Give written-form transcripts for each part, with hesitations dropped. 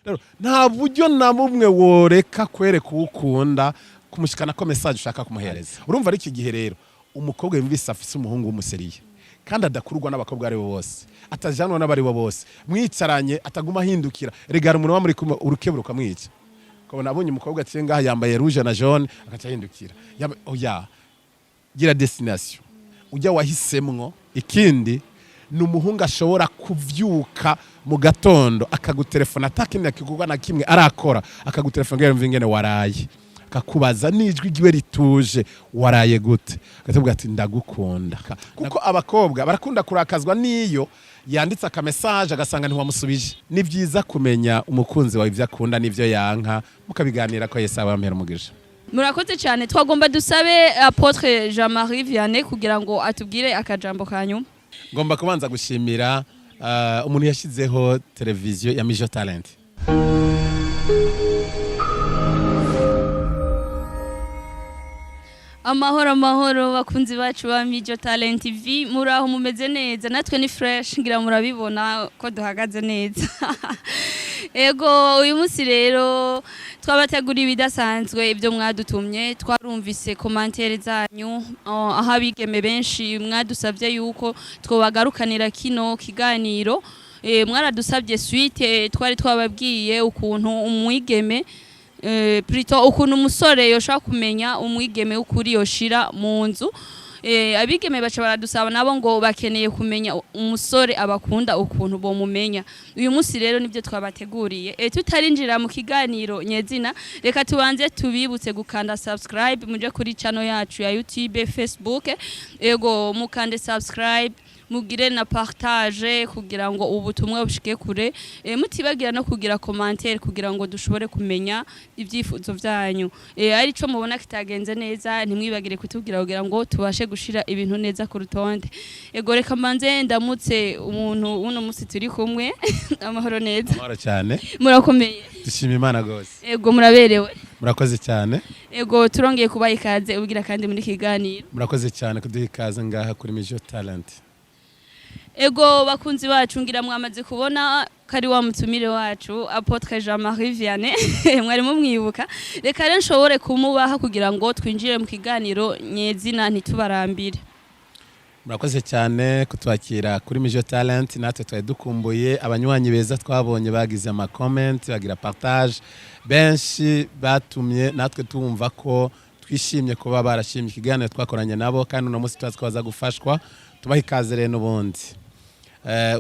Rero nta buryo na bumwe woreka kwereka uwo ukunda, kumushikana ko message ushaka kumuhereza. Urumva ari iki gihe rero umukobwa yumvise afise umuhungu w'umu sérieux kandi adakururwa n'abakobwa ari bo bose, atajanwa n'abari bo bose, mwicaranye ataguma ahindukira. Regara umuntu wa muri kumwe, urukeburo ukamwica, ukabona abonye umukobwa aciye ngaha yambaye rouge na jaune, agaca ahindukira. Oya, gira destination ujya wahisemwo. Ikindi ni umuhungu ashobora kuvyuka mu gatondo akagutelefona, atakindi gikorwa na kimwe arakora, akagutelefona ngo yumve ingene waraye, akakubaza n'ijwi ryiwe rituje: "Waraye gute?" Akatubwira ati: "Ndagukunda." Kuko abakobwa barakunda kurakazwa n'iyo yanditse aka message agasanga ntiwamusubije. Ni byiza kumenya umukunzi wawe, ibyo akunda n'ibyo yanka, mukabiganira ko. Yesu abampera umugisha. Murakoze cyane. Twagomba dusabe Apôtre Jean Marie Vianney kugira ngo atubwire akajambo ka nyuma. Ngomba kubanza gushimira umuntu yashyizeho televiziyo ya Mijo Talent. Amahoro, amahoro, bakunzi bacu ba Mijo Talent TV. Muri aho mumeze neza? Natwe ni fresh, ngira murabibona ko duhagaze neza. Ego, uyu munsi rero twabateguriye ibidasanzwe, ibyo mwadutumye. Twarumvise commentaires zanyu, oh, aho abigeme benshi mwadusabye yuko twobagarukanira kino kiganiro. Mwaradusabye suite twari twababwiye ukuntu umwigeme, plutôt ukuntu umusore yoshobora kumenya umwigeme w'ukuri yoshira mu nzu. Abigeme baca baradusaba nabo ngo bakeneye kumenya umusore abakunda, ukuntu bomumenya. Uyu munsi rero nibyo twabateguriye. Tutarinjira mu kiganiro nyezina, reka tubanze tubibutse gukanda subscribe, muje kuri channel yacu ya YouTube, Facebook. Ego, mukande subscribe, mugire na partage kugira ngo ubutumwa bushike kure, mutibagira no kugira commentaire kugira ngo dushobore kumenya ibyifuzo byanyu. Ari cyo mubona kitagenze neza, ntimwibagire kutubwira kugira ngo tubashe gushira ibintu neza ku rutonde. Ego, reka mbanze ndamutse umuntu uno musi turi kumwe. Amahoro neza? Amahoro cyane. Murakomeye? Dushima Imana rwose. Ego, muraberewe. Murakoze cyane. Ego, turongeye kubaha ikaze ubwira kandi muri kiganiro. Murakoze cyane kuduha ikaze ngaha kuri Mijo Talent. Ego, bakunzi bacu, ngira mwamaze kubona ko ari wa mutumire wacu, Apôtre Jean Marie Vianney, mwari mumwibuka. Reka rero nshobore kumubaha kugira ngo twinjire mu kiganiro nyezina, ntitubarambire. Murakoze cyane kutwakira kuri Mijo Talent. Natwe twari dukumbuye abanywanyi beza twabonye bagize ama comment, bagira partage benshi, batumye natwe tumva ko twishimye kuba barashimye ikiganiro twakoranye nabo, kandi uno munsi tuzi ko baza gufashwa. Tubaha ikaze rero n'ubundi.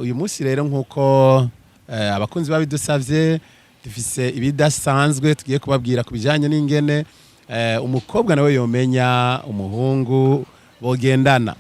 Uyu munsi rero, nk'uko abakunzi babidusavye, dufise ibidasanzwe tugiye kubabwira ku bijyanye n'ingene umukobwa nawe yomenya umuhungu bogendana.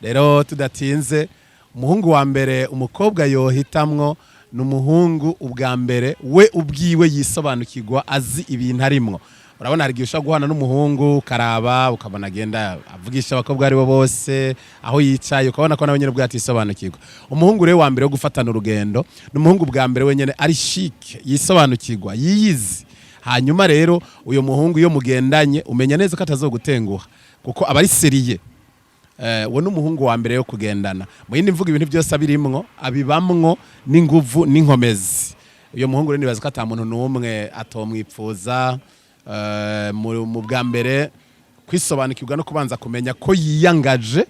Rero tudatinze, umuhungu wa mbere umukobwa yohitamwo ni umuhungu ubwa mbere we ubwiwe yisobanukirwa, azi ibintu arimwo. Urabona, hari igihe ushobora guhana n'umuhungu, ukaraba ukabona agenda avugisha abakobwa aribo bose aho yicaye, ukabona ko nawe nyine ubwe atisobanukirwa. Umuhungu rero wa mbere wo gufatana urugendo ni umuhungu bwa mbere wenyine ari chic, yisobanukirwa, yiyizi. Hanyuma rero uyu muhungu iyo mugendanye umenya neza ko atazogutenguha kuko aba ari sérieux. Uwo ni umuhungu wa mbere yo kugendana. Mu yindi mvugo, ibintu byose abirimwo, abibamwo n'inguvu n'inkomezi. Uyo muhungu rero nibaza ko ata muntu n'umwe atomwipfuza. Mu bwa mbere kwisobanukirwa no kubanza kumenya ko yiyangaje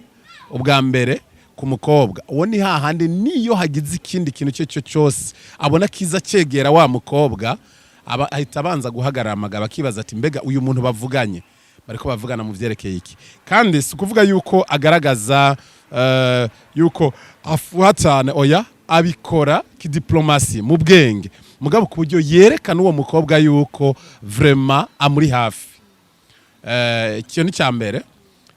ubwa mbere ku mukobwa, uwo ni hahandi niyo hagize ikindi kintu icyo cyo cyose abona kiza cyegera wa mukobwa, aba ahita abanza guhagarara amagabo, akibaza ati: "Mbega uyu muntu bavuganye, bariko bavugana mu vyerekeye iki?" Kandi si ukuvuga yuko agaragaza yuko afuha cyane, oya, abikora kidiplomasi, mu bwenge, mugabo ku buryo yerekana uwo mukobwa yuko vraiment amuri hafi. Ikintu cya mbere.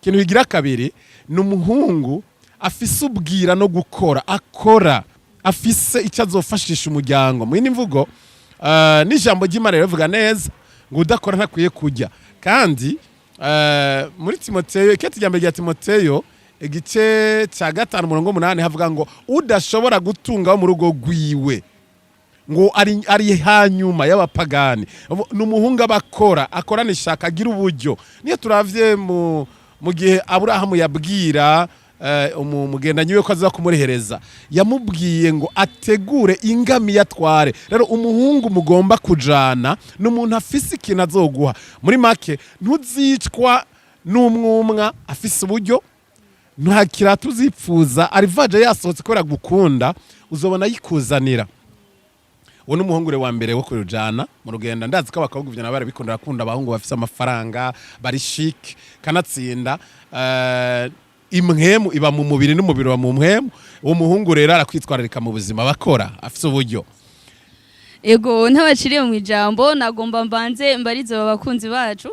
Ikintu kigira kabiri ni umuhungu afise ubwira no gukora, akora, afise icyo azofashisha umuryango. Mu yindi mvugo, n'ijambo ry'Imana rivuga neza ngo udakora ntakwiye kurya. Kandi muri Timoteyo, ikete rya mbere rya Timoteyo, igice cya 5 umurongo 8, havuga ngo udashobora gutunga wo mu rugo rwiwe ngo ari hanyuma y'abapagani. Ni umuhungu aba akora, akorana ishaka, agira uburyo. Niyo turavye mu gihe Aburahamu yabwira Umugendanyi we ko aza kumurihereza, yamubwiye ngo ategure ingamiya atware. Rero umuhungu mugomba kujana ni umuntu afise ikintu azoguha. Muri make, ntuzicwa n'umwumwa afise uburyo, nta kirato uzipfuza arivaje yasohotse kubera gukunda, uzobona yikuzanira. Uwo ni umuhungu wa mbere wo kurujana mu rugendo. Ndazi ko abakobwa ivyo nabo barabikunda, barakunda abahungu bafise amafaranga, bari chic. Kanatsinda imwemu iba mu mubiri n'umubiri uba mu mpwemu. Uwo muhungu rero arakwitwararika mu buzima, bakora afise uburyo. Ego, ntabaciriye mu ijambo, nagomba mbanze mbarize aba bakunzi bacu.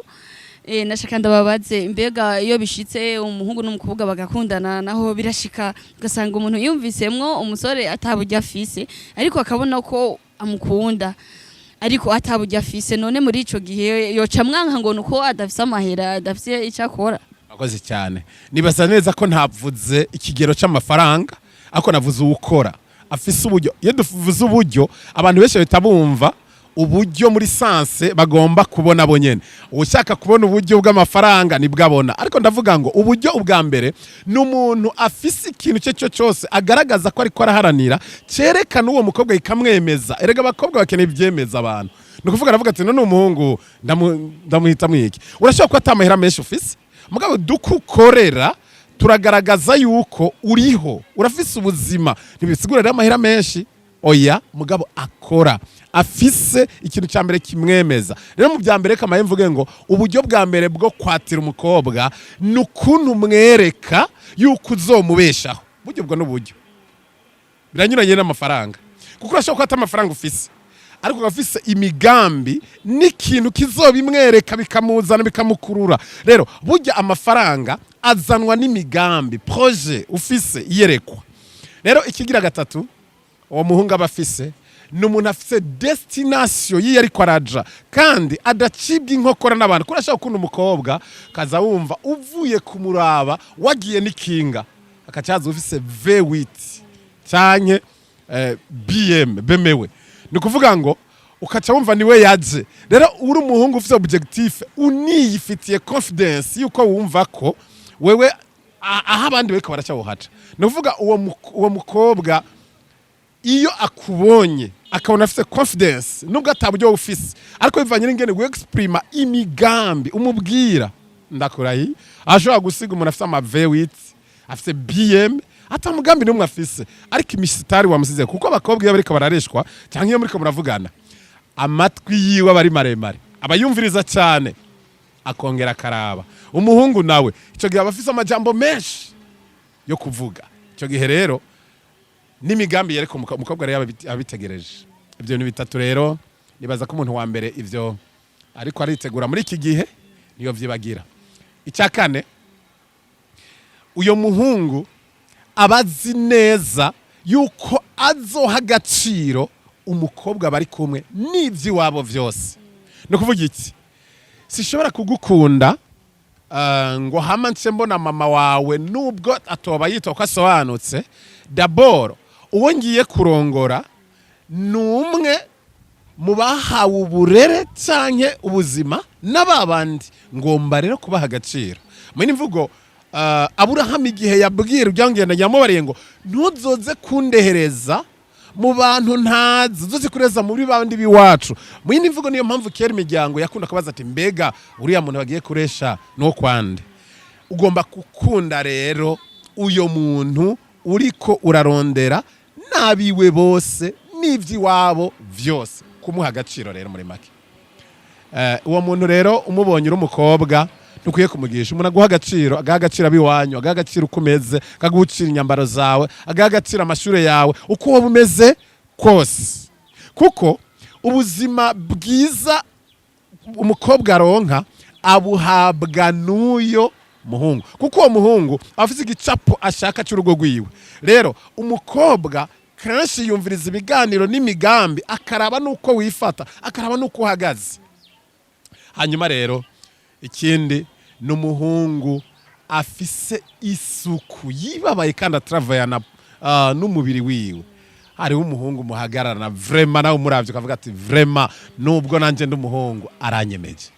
Nashaka ndababaze, mbega iyo bishitse umuhungu n'umukobwa bagakundana, naho birashika ugasanga umuntu yumvisemwo umusore ataburyo afise, ariko akabona ko amukunda ariko ataburyo afise, none muri ico gihe yoca mwanka ngo nuko adafise amahera, adafise ico akora? Akoze cyane. Nibaza neza ko ntavuze ikigero c'amafaranga, ariko navuze uwukora afise uburyo. Iyo duvuze uburyo, abantu benshi bahita bumva uburyo muri sens bagomba kubona bo nyene. Ushaka kubona uburyo bw'amafaranga nibwo abona, ariko ndavuga ngo uburyo ubwa mbere ni umuntu afise ikintu icyo cyo cyose agaragaza ko ariko araharanira, cyerekana uwo mukobwa ikamwemeza. Erega abakobwa bakeneye ibyemeza abantu. Ni ukuvuga, aravuga ati: "None umuhungu ndamuhitamwo iki?" Urashobora kuba ata mahera menshi ufise, mugabo dukukorera turagaragaza yuko uriho, urafise ubuzima. Ntibisigura rero amahera menshi, oya, mugabo akora afise ikintu cya mbere kimwemeza. Rero mu bya mbere kamaye mvuge ngo uburyo bwa mbere bwo kwatira umukobwa ni ukuntu umwereka yuko uzomubeshaho. Buryo ubwo n'uburyo biranyuranye n'amafaranga, kuko urashobora kuba ata amafaranga ufise, ariko ukaba ufise imigambi n'ikintu kizobimwereka, bikamuzana, bikamukurura. Rero burya amafaranga azanwa n'imigambi, projet ufise, iyerekwa. Rero ikigira gatatu uwo muhungu aba afise ni umuntu afise destination yiyo ariko araja, kandi adacibwa inkokora n'abantu. Kuko urashobora gukunda umukobwa, kaza wumva uvuye kumuraba wagiye n'ikinga, akacaza ufise V8 canke BM BMW, ni ukuvuga ngo ukaca wumva niwe yaje. Rero uri umuhungu ufise objectif, uniyifitiye confidence yuko wumva ko wewe aho abandi bariko baraca wohaca, ni ukuvuga uwo mukobwa iyo akubonye akabona afise confidence, nubwo ataburyo ufise, ariko bivanye n'ingene wexprima imigambi umubwira, ndakurahi ashobora gusiga umuntu afise ama V8, afise BM, ata mugambi n'umwe afise, ariko imisitari wamusize. Kuko abakobwa iyo bariko barareshwa cyangwa iyo muriko muravugana, amatwi yiwe aba ari maremare, aba yumviriza cyane, akongera akaraba. Umuhungu nawe icyo gihe aba afise amajambo menshi yo kuvuga. Icyo gihe rero n'imigambi yereka umukobwa rero abitegereje. Ibyo bintu bitatu rero, nibaza ko umuntu wa mbere ivyo ariko aritegura muri iki gihe niyo vyibagira. Icya kane, uyo muhungu aba azi neza yuko azoha agaciro umukobwa bari kumwe n'ivy'iwabo vyose. Ni ukuvuga iki? Sishobora kugukunda ngo hama nce mbona mama wawe, nubwo atoba yitwa ko asobanutse. D'abord uwo ngiye kurongora ni umwe mu bahawe uburere canke ubuzima n'ababandi, ngomba rero kubaha agaciro. Muri imvugo Aburahamu igihe yabwira ibyangenda, yamubariye ngo: "Ntuzoze kundehereza mu bantu ntazi, uzoze kureza muri bandi b'iwacu." Mu yindi mvugo, niyo mpamvu kera imiryango yakunda kubaza ati: "Mbega uriya muntu bagiye kuresha nuwo kwande?" Ugomba gukunda rero uyo muntu uriko urarondera n'abiwe bose n'ivy'iwabo vyose, kumuha agaciro. Rero muri make, uwo muntu rero umubonye uri umukobwa, ntukwiye kumugisha. Umuntu aguha agaciro, agaha agaciro ab'iwanyu, agaha agaciro uko umeze, akaguha inyambaro zawe, agaha agaciro amashuri yawe, uko waba umeze kose. Kuko ubuzima bwiza umukobwa aronka abuhabwa n'uyo muhungu, kuko uwo muhungu aba afite igicapo ashaka cy'urugo rwiwe. Rero umukobwa kenshi yumviriza ibiganiro n'imigambi, akaraba n'uko wifata, akaraba n'uko uhagaze. Hanyuma rero ikindi ni umuhungu afise isuku, yibabaye kandi atravayana n'umubiri wiwe. Hariho umuhungu muhagararana, vraiment nawe umuravye ukavuga ati: "Vraiment, nubwo nanjye ndi umuhungu, aranyemeje."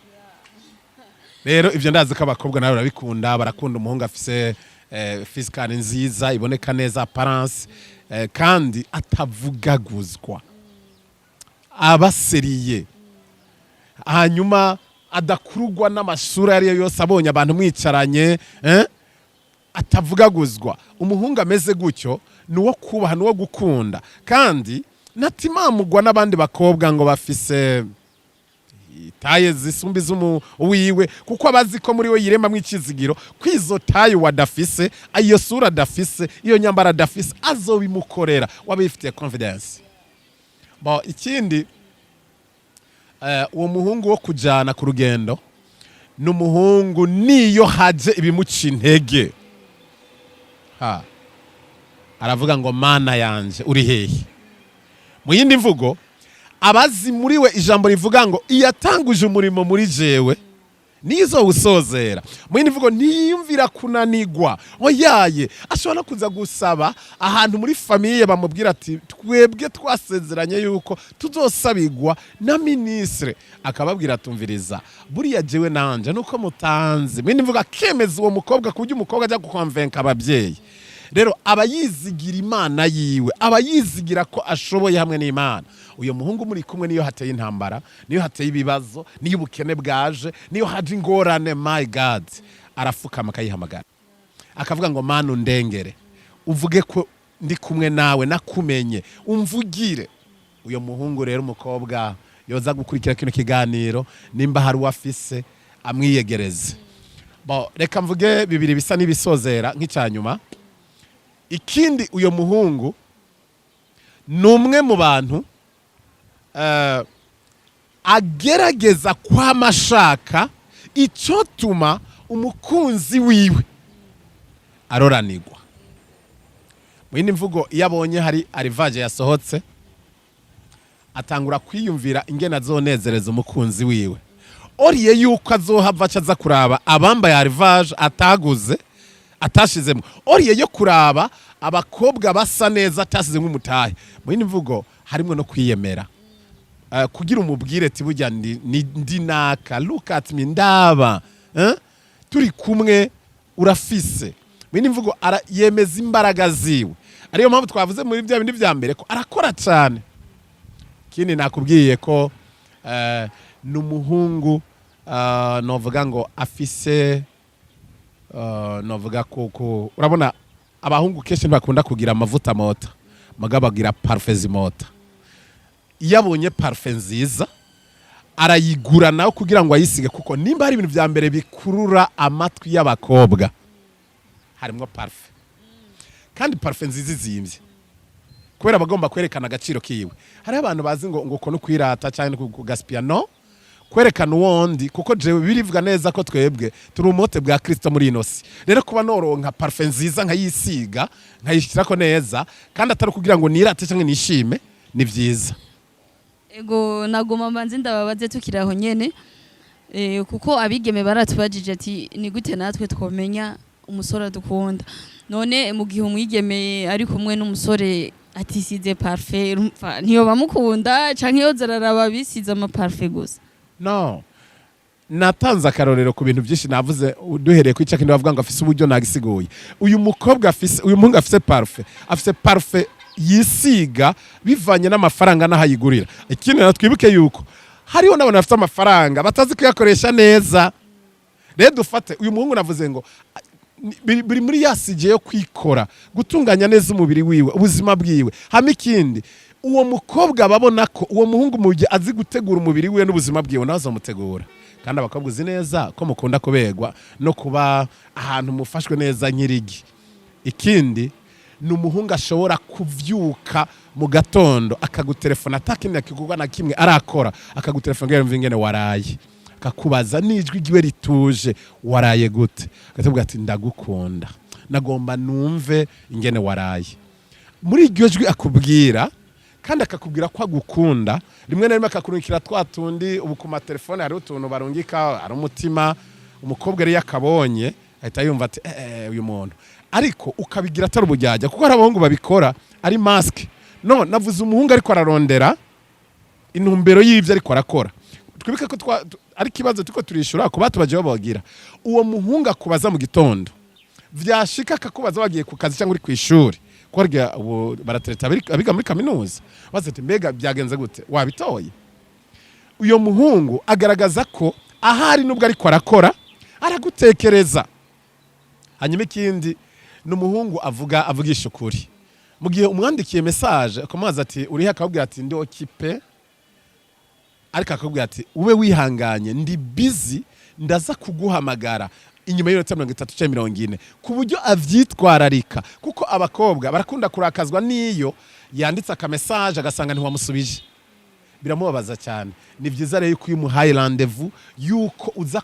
Rero ivyo ndazi ko abakobwa nabo barabikunda, barakunda umuhungu afise physical nziza, iboneka neza, apparence, kandi atavugaguzwa, aba sérieux, hanyuma adakurugwa n'amasura ayo ariyo yose abonye abantu mwicaranye, atavugaguzwa. Umuhungu ameze gutyo ni uwo kubaha, ni uwo gukunda, kandi natimamugwa n'abandi bakobwa ngo bafise taille zisumba iz'umu wiwe, kuko abazi ko muri we yiremamwo icizigiro ko izo taille wadafise, iyo sura adafise, iyo nyambara adafise, azobimukorera, waba yifitiye confidence. Bon, ikindi, uwo muhungu wo kujana ku rugendo ni umuhungu niyo haje ibimuca intege, ha aravuga ngo: "Mana yanje, uri hehe?" Mu yindi mvugo, abazi muri we ijambo rivuga ngo iyatanguje umurimo muri jewe nizo usozera. Mu yindi mvugo, ntiyumvira kunanigwa, oyaye. Ashobora no kuza gusaba ahantu muri famille, bamubwira ati: "Twebwe twasezeranye yuko tuzosabigwa na ministre." Akababwira: "Atumviriza, buriya jewe nanje nuko mutanzi." Mu yindi mvugo, akemeza uwo mukobwa ku buryo umukobwa ajya gukonvenka ababyeyi. Rero aba yizigira Imana yiwe, aba yizigira ko ashoboye hamwe n'Imana. Uyu muhungu muri kumwe, niyo hateye intambara, niyo hateye ibibazo, niyo ubukene bwaje, niyo haje ingorane, my God, arafukama akayihamagara, akavuga ngo: "Mana, undengere, uvuge ko ndi kumwe nawe, nakumenye, umvugire." Uyo muhungu rero, umukobwa yoza gukurikira kino kiganiro, nimba hari uwafise, amwiyegereze. Bon, reka mvuge bibiri bisa n'ibisozera nk'icyanyuma. Ikindi, uyo muhungu ni umwe mu bantu agerageza kwama ashaka icyotuma umukunzi wiwe aroranirwa. Mu yindi mvugo, iyo abonye hari arrivage yasohotse, atangura kwiyumvira ingene azonezereza umukunzi wiwe, au lieu yuko azohava aca aza kuraba abambaye arrivage ataguze, atashizemo, au lieu yo kuraba abakobwa basa neza atashizemo umutahe. Mu yindi mvugo, harimo no kwiyemera. Kugira umubwire ati: "Burya ndi naka, look at me, ndaba, eh? Turi kumwe urafise." Mu yindi mvugo, yemeza imbaraga ziwe, ariyo mpamvu twavuze muri bya bindi vya mbere ko arakora cyane. Ikindi nakubwiye ko ni umuhungu, novuga ngo afise, novuga ko urabona abahungu kenshi ntibakunda kugira amavuta mota, mugabo bagira parfum zimota. Iyo abonye parfum nziza, arayigura nawe kugira ngo ayisige, kuko nimba hari ibintu vya mbere bikurura amatwi y'abakobwa harimwo parfum, kandi parfum nziza izimvye, kubera bagomba kwerekana agaciro kiwe. Hariho abantu bazi ngo uko no kwirata cyangwa kugaspia, no kwerekana uwondi, kuko jewe birivuga neza ko twebwe turi umote bwa Kristo muri ino si. Rero kuba noronka parfum nziza, nkayisiga, nkayishyirako neza, kandi atari kugira ngo nirate cyangwa nishime, ni vyiza. Ego, nagoma mbanze ndababaze tukiri aho nyene, kuko abigeme baratubajije ati: "Ni gute natwe twomenya umusore adukunda?" None mu gihe umwigeme ari kumwe n'umusore atisize parfum, urumva ntiyo bamukunda, canke yoza araraba bisize amaparfum gusa? No natanze akarorero ku bintu byinshi navuze, duhereye ku icyo bavuga ngo afise uburyo, nagisiguye. Uyu mukobwa afise, uyu muhungu afise parfum, afise parfum yisiga bivanye n'amafaranga n'aho ayigurira. Ikindi na twibuke yuko hariho n'abantu bafite amafaranga batazi kuyakoresha neza. Rero dufate uyu muhungu, navuze ngo biri muri ya sujet yo kwikora, gutunganya neza umubiri wiwe, ubuzima bwiwe. Hama ikindi, uwo mukobwa babona ko uwo muhungu mu gihe azi gutegura umubiri wiwe n'ubuzima bwiwe, nawe azamutegura. Kandi abakobwa, uzi neza ko mukunda kuberwa no kuba ahantu mufashwe neza nk'irigi. Ikindi, ni umuhungu ashobora kuvyuka mu gatondo akagutelefona, atakindi gikorwa na kimwe arakora, akagutelefona ngo yumve ingene waraye, akakubaza n'ijwi ryiwe rituje: "Waraye gute?" Akatubwira ati: "Ndagukunda, nagomba numve ingene waraye." Muri iryo jwi akubwira, kandi akakubwira ko agukunda, rimwe na rimwe akakurungikira twa tundi ubu ku matelefone hariho utuntu barungika ari umutima. Umukobwa rero iyo akabonye ahita yumva ati: "Eh, uyu muntu." Ariko ukabigira atari ubujyajya, kuko hari abahungu babikora ari masque. No navuze umuhungu ariko ararondera intumbero y'ibyo ariko arakora. Twibuke ko ari ikibazo turiko turishura ku batubaje babagira. Uwo muhungu akubaza mu gitondo Vyashika akakubaza wagiye ku kazi cyangwa uri ku ishuri, kuko harya ubu baratereta abiga muri kaminuza, baza ati: "Mbega byagenze gute, wabitoye?" Uyo muhungu agaragaza ko ahari nubwo ariko arakora aragutekereza. Hanyuma ikindi ni umuhungu avuga, avugisha ukuri. Mu gihe umwandikiye message ukamubaza ati: "Urihe?" Akakubwira ati: "Ndi occupé," ariko akakubwira ati: "Ube wihanganye, ndi busy, ndaza kuguhamagara inyuma y'iminota 30 cyangwa 40," ku buryo avyitwararika, kuko abakobwa barakunda kurakazwa n'iyo yanditse aka message agasanga ntiwamusubije, biramubabaza cyane. Ni byiza rero yuko iyo umuhaye rendez-vous yuko uza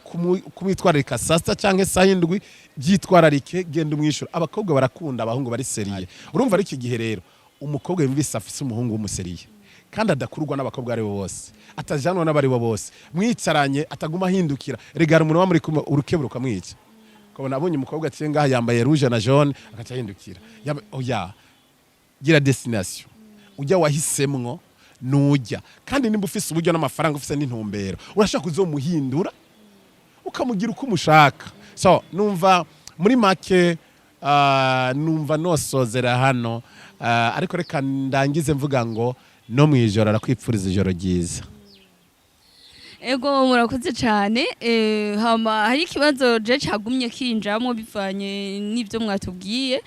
kumwitwararika saa 6 cyangwa saa 7, byitwararike, genda umwishyura. Abakobwa barakunda abahungu bari sérieux. Urumva ari iki gihe rero umukobwa yumvise afise umuhungu w'umu sérieux kandi adakurwa n'abakobwa ari bo bose, atajanwa n'abari bo bose, mwicaranye ataguma ahindukira. Regara umuntu wa muri kumwe urukeburo ukamwica, ukabona abonye umukobwa aciye ngaha yambaye rouge na jaune agaca ahindukira. Oya, gira destination ujya wahisemwo nujya. Kandi nimba ufise uburyo n'amafaranga, ufise n'intumbero, urashaka kuzomuhindura ukamugira uko umushaka. So numva muri make numva nosozera hano, ariko reka ndangize mvuga ngo no mu ijoro arakwipfuriza ijoro ryiza. Ego, murakoze cyane. Hama hari ikibazo je cagumye kinjamo bivanye n'ibyo mwatubwiye.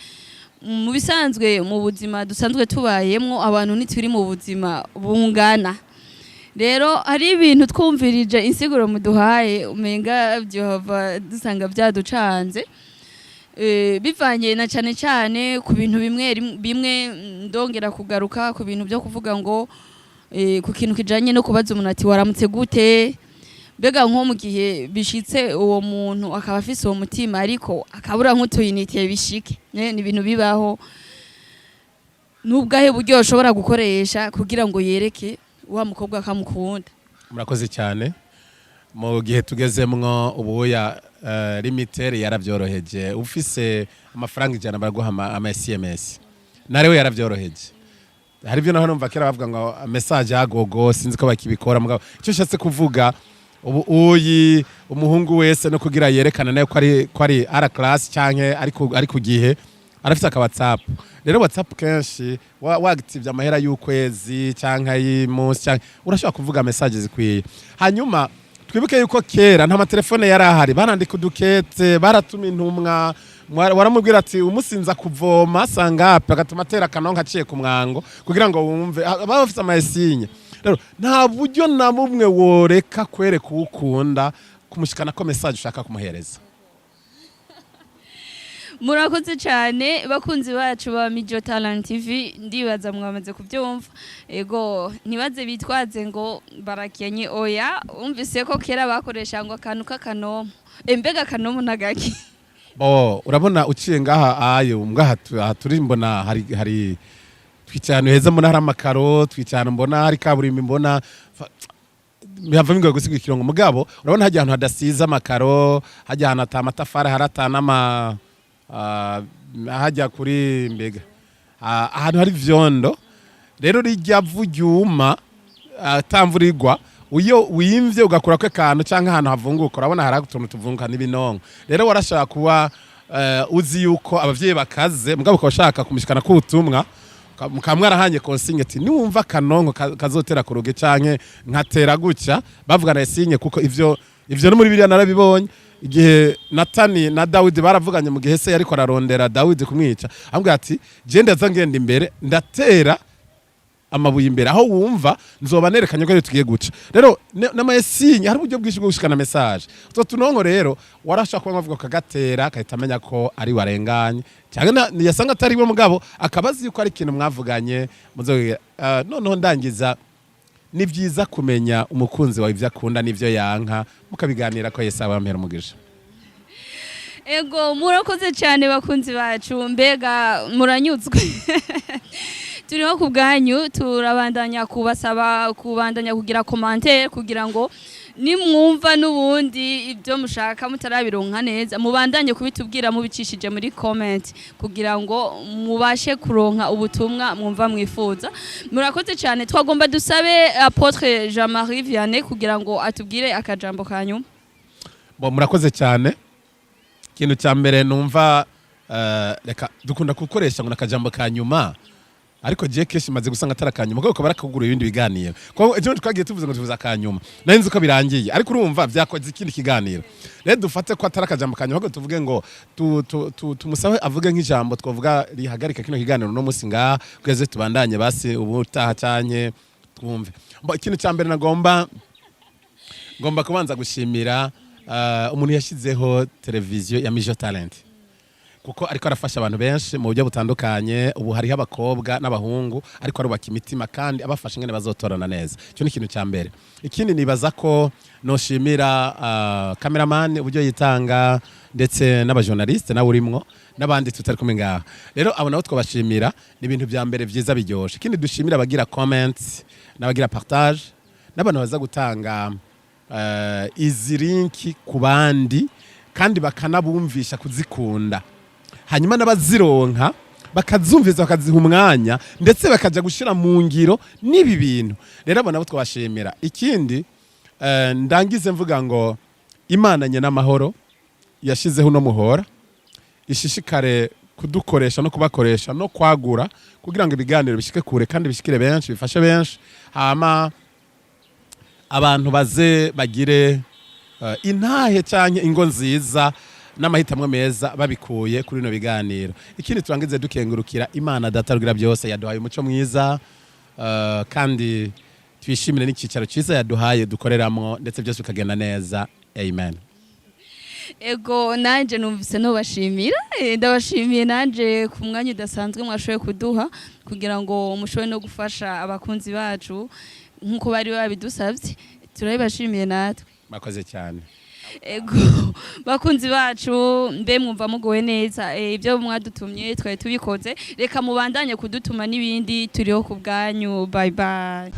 Mu bisanzwe, mu buzima dusanzwe tubayemwo, abantu ntituri mu buzima bungana. Rero hari ibintu twumvirije insiguro muduhaye umenga byohava dusanga byaducanze. Bivanye na cyane cyane ku bintu bimwe bimwe, ndongera kugaruka ku bintu byo kuvuga ngo ku kintu kijanye no kubaza umuntu ati: "Waramutse gute?" Mbega nko mu gihe bishitse uwo muntu akaba afise uwo mutima ariko akabura nk'utu unités, bishike ni ibintu bibaho, n'ubwahe buryo ashobora gukoresha kugira ngo yereke wa mukobwa akamukunda? Murakoze cyane. Mu gihe tugezemwo ubuya, Lumitel yarabyoroheje. Ufise amafaranga 100 baraguha ama SMS. Narewe yarabyoroheje. Hari ibyo naho numva kera bavuga ngo message agogo, sinzi ko bakibikora. Mugabo icyo nshatse kuvuga, ubu uyi umuhungu wese no kugira yerekane nayo ko ari ara class canke ari ku gihe, arafise aka WhatsApp. Rero WhatsApp kenshi wagitivye amahera y'ukwezi canke y'umunsi canke urashobora kuvuga message zikwiye. Hanyuma twibuke yuko kera nta matelefone yari ahari, barandika udukete, baratuma intumwa. Waramubwira ati: "Umusinza kuvoma sangape?" Agatuma atera akanonka aciye ku mwango kugira ngo wumve. Baba bafise ama signes. Rero nta buryo na bumwe woreka kwereka uwo ukunda, kumushikana ko message ushaka kumuhereza. Murakoze cyane, bakunzi bacu ba Mijo Talent TV. Ndibaza mwamaze kubyumva. Ego, ntibaze bitwaze ngo barakenye. Oya, umvise ko kera bakoresha ngo akantu k'akanomo. Mbega akanomo nagaki? Bo urabona uciye ngaha ayo ngaha aha turi, mbona hari twicaye ahantu heza, mbona hari amakaro, twicaye ahantu mbona hari kaburimbo, mbona bihava bigoye gusiga ikirongo. Mugabo urabona hajya ahantu hadasize amakaro, hajya ahantu ata amatafari hari, ata n'ama hajya kuri mbega ahantu hari vyondo. Rero rijya vu ryuma atamvura igwa, uyo wimvye ugakura ko akantu canke ahantu havunguka, urabona hari utuntu tuvunguka n'ibinonko. Rero warashaka kuba uzi yuko abavyeyi bakaze, mugabo ukaba ushaka kumushikana k'ubutumwa, mukaba mwarahanye consigne ati: "Niwumva akanonko kazotera ku rugi canke nkatera gutya." Bavugana signe, kuko ivyo no muri biriya narabibonye igihe Natani na Dawidi baravuganye mu gihe se yariko ararondera Dawidi kumwica, amubwira ati: "Je ndaza ngenda imbere, ndatera amabuye imbere, aho wumva nzoba nerekanye ko ari tugiye guca." Rero n'ama signes, hari uburyo bwinshi bwo gushikana message. Utwo tunonko rero warashaka kuba bavuga kagatera akahita amenya ko ari warenganye cyangwa yasanga atari we, mugabo akaba azi yuko ari ikintu mwavuganye muzogira. Noneho ndangiza, ni byiza kumenya umukunzi wawe ibyo akunda n'ibyo yanka, mukabiganira ko Yesu abampera umugisha. Ego, murakoze cyane, bakunzi bacu. Mbega muranyuzwe? Turiho ku bwanyu. Turabandanya kubasaba kubandanya kugira commentaire kugira ngo nimwumva n'ubundi ibyo mushaka mutarabironka neza, mubandanye kubitubwira mubicishije muri comment kugira ngo mubashe kuronka ubutumwa mwumva mwifuza. Murakoze cyane. Twagomba dusabe Apôtre Jean-Marie Vianney kugira ngo atubwire akajambo kanyuma. Bo, murakoze cyane. Ikintu cya mbere numva Reka dukunda gukoresha ngo nakajambo ka nyuma, ariko je kenshi maze gusanga atari akanyuma, kuko barakugura ibindi biganiro. Ko ejo twagiye tuvuze ngo tuvuze akanyuma, nari nzi ko birangiye, ariko urumva vyakoze ikindi kiganiro. Rero dufate ko atari akajambo kanyuma, ahubwo tuvuge ngo tumusabe avuge nk'ijambo twavuga rihagarika kino kiganiro no musi ngaha, kugeze tubandanye basi ubutaha canke twumve. Mbo, ikintu cya mbere nagomba ngomba kubanza gushimira umuntu yashyizeho televiziyo ya Mijo Talent, kuko ariko arafasha abantu benshi mu buryo butandukanye. Ubu hariho abakobwa n'abahungu ariko arubaka imitima kandi abafasha ingene bazotorana neza. Icyo ni ikintu cya mbere. Ikindi, nibaza ko noshimira cameraman uburyo yitanga, ndetse n'abajournaliste nawe urimwo n'abandi tutari kumwe ngaha. Rero abo nabo twabashimira, ni ibintu bya mbere byiza biryoshe. Ikindi, dushimira abagira comments n'abagira partage n'abantu baza gutanga izi link ku bandi kandi bakanabumvisha kuzikunda, hanyuma n'abazironka bakazumviza, bakaziha umwanya, ndetse bakajya gushyira mu ngiro n'ibi bintu. Rero abo nabo twabashimira. Ikindi, ndangize mvuga ngo Imana nye n'amahoro yashizeho uno muhora ishishikare kudukoresha no kubakoresha no kwagura, kugira ngo ibiganiro bishike kure kandi bishikire benshi, bifashe benshi, hama abantu baze bagire intahe canke ingo nziza n'amahitamwo meza babikuye kuri bino biganiro. Ikindi, turangize dukengurukira Imana Data rugira byose yaduhaye umuco mwiza, kandi twishimire n'ikicaro cyiza yaduhaye dukoreramwo, ndetse byose bikagenda neza. Amen. Ego, nanje numvise nobashimira. Ndabashimiye nanje ku mwanya udasanzwe mwashoboye kuduha kugira ngo mushobore no gufasha abakunzi bacu nk'uko bari babidusabye. Turabibashimiye natwe. Mwakoze cyane. Ego, bakunzi bacu, mbe mwumva mugowe neza? Ibyo mwadutumye twari tubikoze. Reka mubandanye kudutuma n'ibindi, turiho ku bwanyu. Bye bye.